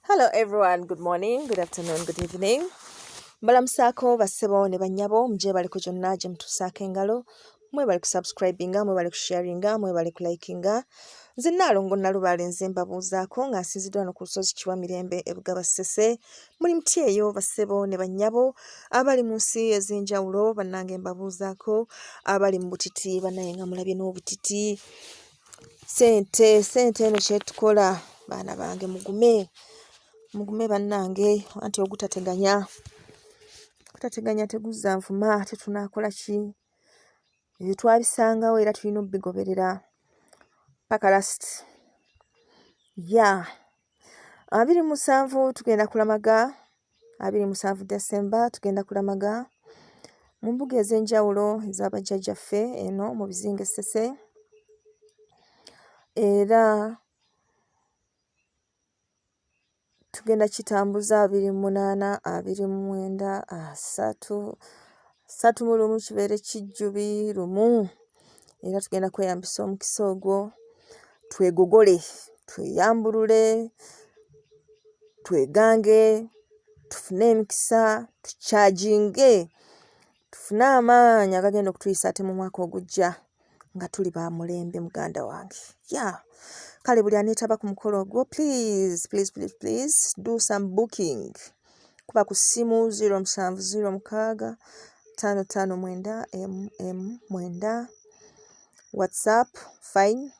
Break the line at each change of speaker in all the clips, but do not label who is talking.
Hello everyone, good morning, good afternoon, good evening. Mbalamusaako bassebo ne bannyabo mugyebaleko gyonna gye mutuusaako engalo. Mwebale kusubscribinga, mwebale kusharinga, mwebale kulikinga. Nze Nnaalongo Nnalubaale nze mbabuuzaako nga nsinziddwa wano ku lusozi Kiwa Mirembe e Bugaba Ssese. Muli mutya eyo bassebo ne bannyabo abali mu nsi ez'enjawulo bannange mbabuuzaako abali mu butiti bannaye nga mulabye n'obutiti. Ssente ssente eno kyetukola baana bange mugume mugume bannange anti ogutateganya ogutateganya teguzza nvuma ate tunaakola ki? Ebyo twabisangawo era tulina obbigoberera paka last yeah. 27 tugenda kulamaga 27 December tugenda kulamaga mu mbuga ez'enjawulo eza bajjajjaffe eno mu bizinga e Ssese era tugenda kitambuza 28, 29, 30, 31 kibeere kijjubi lumu era tugenda kweyambisa omukisa ogwo twegogole, tweyambulule, twegange, tufune emikisa, tukyajinge, tufune amaanyi agagenda okutuyisa ate mu mwaka ogujja nga tuli ba mulembe muganda wange. Yeah. Kale buli aneetaba ku mukolo ogwo please, please, please, please do some booking. Kuba ku ssimu 0706 559 MM9 WhatsApp fine.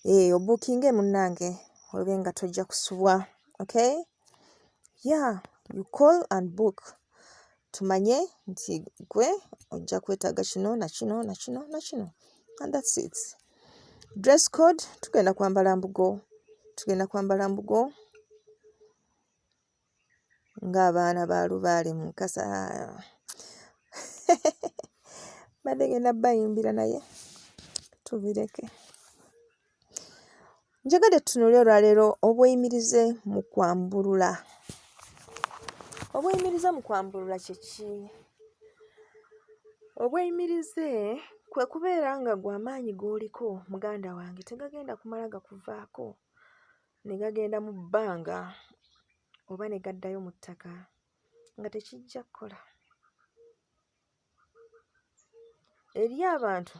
Eh, obuukinge munnange obe nga tojja kusubwa. Okay? Yeah, you call and book. Tumanye nti gwe ojja kwetaaga kino na kino na kino na kino and that's it. Dress code tugenda kwambala mbugo, tugenda kwambala mbugo ng'abaana ba Lubaale mu Mukasa. Mbadde ngenda bbayimbira naye tubireke. Njagadde tutunuulire olwaleero obweyimirize mu kwambulula. Obweyimirize mu kwambulula kye ki? Obweyimirize kwe kubeera nga ggwe amaanyi g'oliko muganda wange tegagenda kumala gakuvaako ne gagenda mu bbanga oba ne gaddayo mu ttaka nga tekijja kukola. Eriyo abantu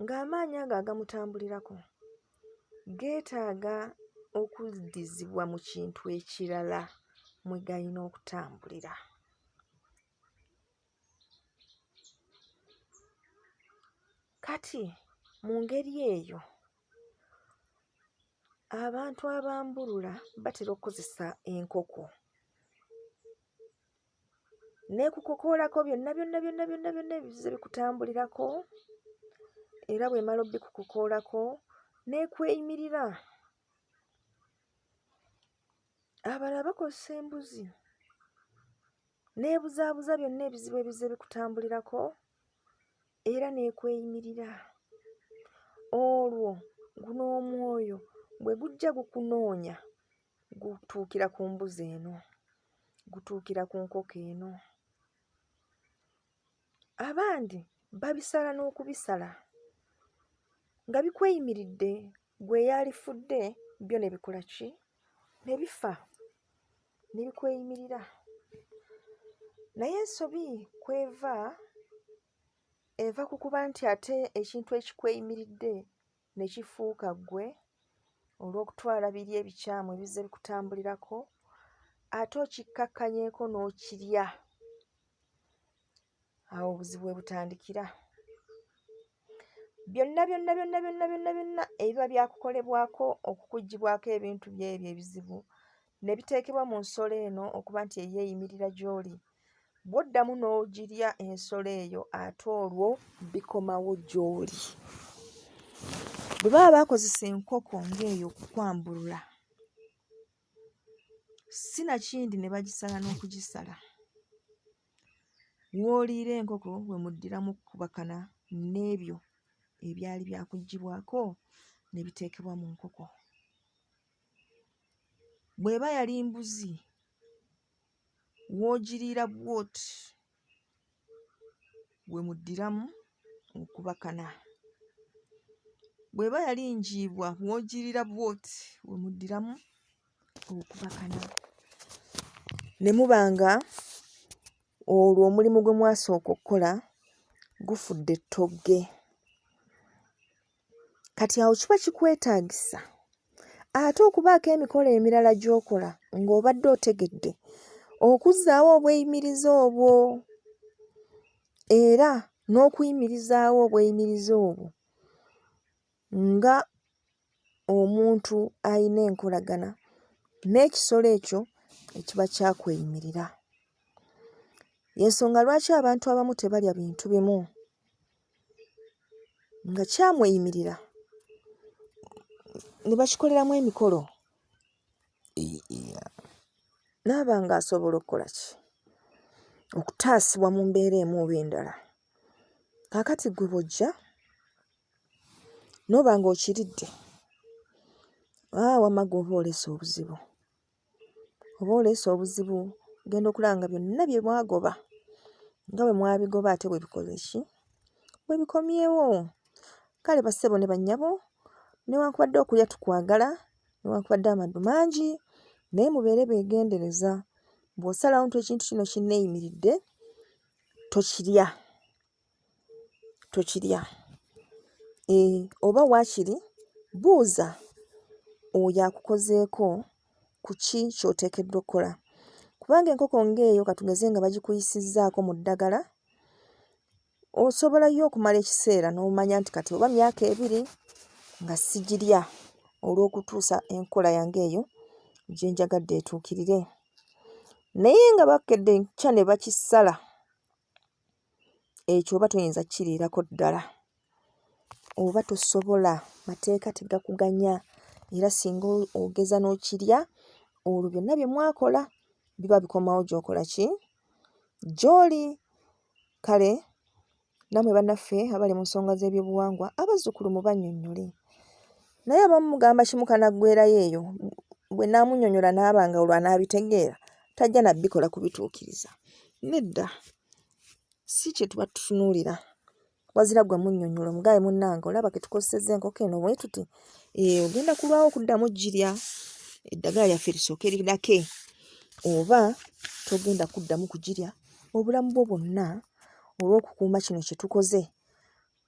ng'amaanyi ago agamutambulirako geetaaga okuddizibwa mu kintu ekirala mwe galina okutambulira. Kati mu ngeri eyo abantu abambulula batera okukozesa enkoko. N'ekukokoolako byonna byonna byonna byonna byonna ebizze bikutambulirako era bw'emala obbikukokoolako n'ekweyimirira. Abalala bakozesa embuzi n'ebuzaabuza byonna ebizibu ebizze bikutambulirako era n'ekweyimirira. Olwo guno omwoyo bwe gujja gukunoonya gutuukira ku mbuzi eno, gutuukira ku nkoko eno. Abandi babisala n'okubisala nga bikweyimiridde ggwe eyaalifudde byo ne bikola ki? Ne bifa ne bikweyimirira. Naye ensobi kw'eva, eva ku kuba nti ate ekintu ekikweyimiridde ne kifuuka ggwe olw'okutwala biri ebikyamu ebizze bikutambulirako ate okikkakkanyeeko n'okirya, awo obuzibu we butandikira. Byonna byonna byonna byonna byonna byonna ebiba byakukolebwako okukuggyibwako ebintu byo ebyo ebizibu ne biteekebwa mu nsolo eno okuba nti eyeeyimirira gy'oli. Bw'oddamu n'ogirya ensolo eyo ate olwo bikomawo gy'oli. Bwe baba baakozesa enkoko ng'eyo okukwambulula, sinakindi ne bagisala n'okugisala. W'oliira enkoko we muddiramu okukubakana n'ebyo ebyali byakuggyibwako ne biteekebwa mu nkoko. Bw'eba yali mbuzi w'ogiriira bw'oti we muddiramu okubakana. Bw'eba yali njiibwa w'ogiriira bw'oti we muddiramu. Okubakana ne muba nga olwo omulimu gwe mwasooka okukola gufudde ettogge. Kati awo kiba kikwetaagisa ate okubaako emikolo emirala gy'okola ng'obadde otegedde okuzzaawo obweyimirize obwo era n'okuyimirizaawo obweyimirize obwo nga omuntu alina enkolagana n'ekisolo ekyo ekiba kyakweyimirira. Y'ensonga lwaki abantu abamu tebalya bintu bimu nga kyamweyimirira ne bakikoleramu emikolo n'aba ng'asobola okukola ki? Okutaasibwa mu mbeera emu oba endala. Kaakati ggwe bw'ojja n'oba ng'okiridde, wamma ggwe oba oleese obuzibu. Oba oleese obuzibu, ogenda okulaba nga byonna bye mwagoba nga bwe mwabigoba ate bwe bikoze ki? Bwe bikomyewo. Kale bassebo ne bannyabo, newankubadde okulya tukwagala, newankubadde amaddu mangi, naye mubeere beegendereza. Bw'osalawo nti ekintu kino kinneeyimiridde, tokirya. Tokirya. Eeh oba waakiri buuza oyo akukozeeko ku ki ky'oteekeddwa okukola. Kubanga enkoko ng'eyo ka tugeze nga bagikuyisizzaako mu ddagala, osobola yo okumala ekiseera n'omanya nti kati oba myaka ebiri nga sigirya olw'okutuusa enkola yange eyo gye njagadde etuukirire. Naye nga bakedde enkya ne bakisala, ekyo oba toyinza kukiriirako ddala, oba tosobola, mateeka tegakuganya era singa ogeza n'okirya olwo byonna bye mwakola biba bikomawo gy'okola ki? Gy'oli. Kale nammwe bannaffe abali mu nsonga z'ebyobuwangwa abazzukulu mubannyonnyole. Naye abamu mugamba kimu kanaggweerayo eyo, bwe nnaamunnyonnyola n'aba nga olwo anaabitegeera, tajja na bikola kubituukiriza. Nedda, si kye tuba tutunuulira. Wazira ggwe munnyonnyola omugambe munnange olaba ke tukozesezza enkoko eno bwe tuti, eeh ogenda kulwawo okuddamu oggirya, eddagala lyaffe lisooke lirake oba togenda kuddamu kugirya obulamu bwo bwonna olw'okukuuma kino kye tukoze.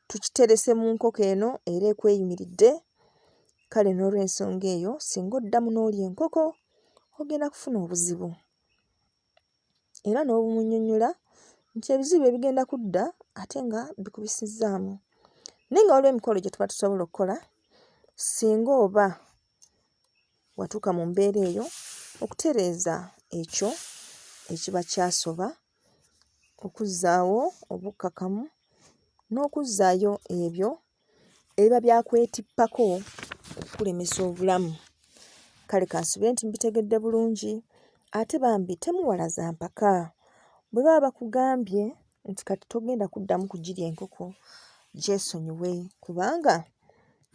Tukiterese mu nkoko eno era ekweyimiridde, kale n'olw'ensonga eyo singa oddamu n'olya enkoko ogenda kufuna obuzibu. Era n'obumunnyonnyola nti ebizibu bye bigenda kudda ate nga bikubisizzaamu. Naye nga waliwo emikolo gye tuba tusobola okukola singa oba watuuka mu mbeera eyo okutereeza ekyo ekiba kyasoba, okuzzaawo obukkakkamu n'okuzzaayo ebyo ebiba byakwetippako okukulemesa obulamu. Kale kansuubire nti mubitegedde bulungi ate bambi temuwalaza mpaka. Bwe baba bakugambye nti kati togenda kuddamu kugirya enkoko, gyesonyiwe kubanga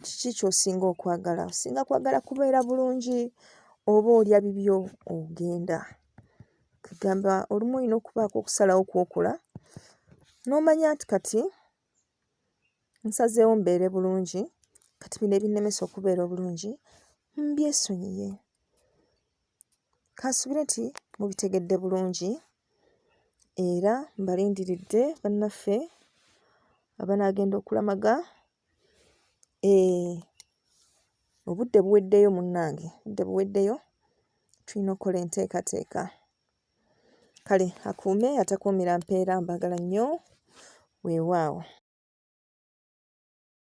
kiki ky'osinga okwagala? Osinga kwagala kubeera bulungi oba olya bibyo ogenda? Kwegamba olumu olina okubaako okusalawo kw'okola n'omanya nti kati nsazeewo mbeere bulungi, kati bino ebinnemesa okubeera obulungi mbyesonyiye. Kansuubire nti mubitegedde bulungi era mbalindiridde bannaffe abanaagenda okulamaga. Eeh obudde buweddeyo munnange, obudde buweddeyo tulina okkola enteekateeka. Kale akuume atakuumira mpeera mbaagala nnyo weewaawo.